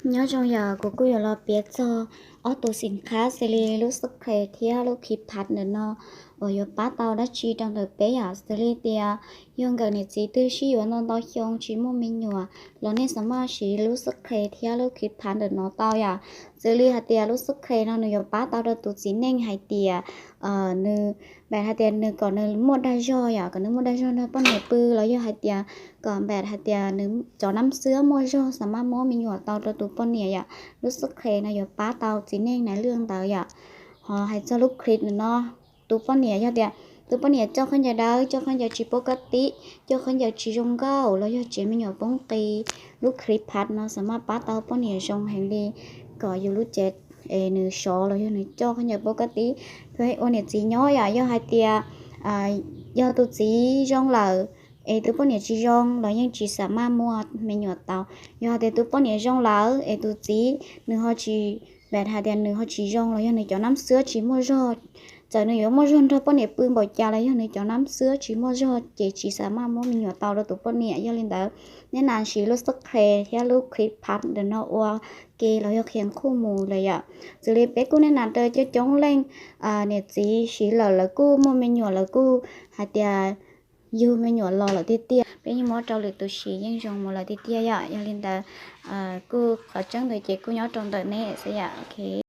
Nyob zoo yom, kuv kuj yuav los piav txog ob tug xim qhab xws li lub xub khes thiab lub khib phav ntawm no uas yuav pab tau dab tsi rau ntawm peb yom. Xws li tias yog nkawm niam txiv twg sib yuav ntau ntau xyoo tsis muaj me nyuam los nej xav maj siv lub xub khes thiab lub khib phav ntawm no tau yom. Xws li hais tias lub xub khes no nws yuav pab tau rau tus txiv neej hais tias nws, npam hais tias nws kom nws muaj dag zog yom, kom nws muaj dag zog nrog poj niam pw los yog hais tias kom npam hais tias nws cov nab xwab muaj zog xav maj muab me nyuam tau rau tus poj niam yom. Lub xub khes no yuav pab tau txiv neej na lwj ntawd yom. Ho hais txog lub khib no, tus poj niam yog tias tus poj niam coj khaub ncaws dawb, coj khaub ncaws tsis pov ka tib, coj khaub ncaws tsis zoo nkauj los yog tsev me nyuam poob qis, lub khib phav no xav maj pab tau poj niam zoo heev li, kom yus lub cev es nws sov los yog nws coj khaub ncaws pov ka tib. Ua niam txiv nyob yom, yog hais tias yog tus txiv zoo lawm es tus poj niam tsis zoo los yeej tsis xav maj muaj me nyuam tau. Yog hais tias tus poj niam zoo lawm es tus txiv nws ho tsis, npam hais tias nws ho tsis zoo los yog nws cov nab xwab tsis muaj zog, txawm nws yuav muaj zog nrog poj niam pw npaum cas los yog nws cov nab xwab tsis muaj zog ces tsis xav maj muab me nyuam tau rau tus poj niam. Yog li ntawd, nej nam siv lub xub khes thiab lub khib phav ntawm no ua ke los yog qhia khuj mus lawm yom. Xws li peb kuj nej nam raws coob coob leej niam txiv siv lawm lawv kuj muaj me nyuam, lawv kuj hais tias yug me nyuam los lawm tiag tiag. Peb yeej muab rau lwm tus siv yeej zoo mus lawm tiag tiag yom. Yog li ntawd, kuj qhov tseeb ntawd ces kuj nyob rau ntawm nej xwb yom.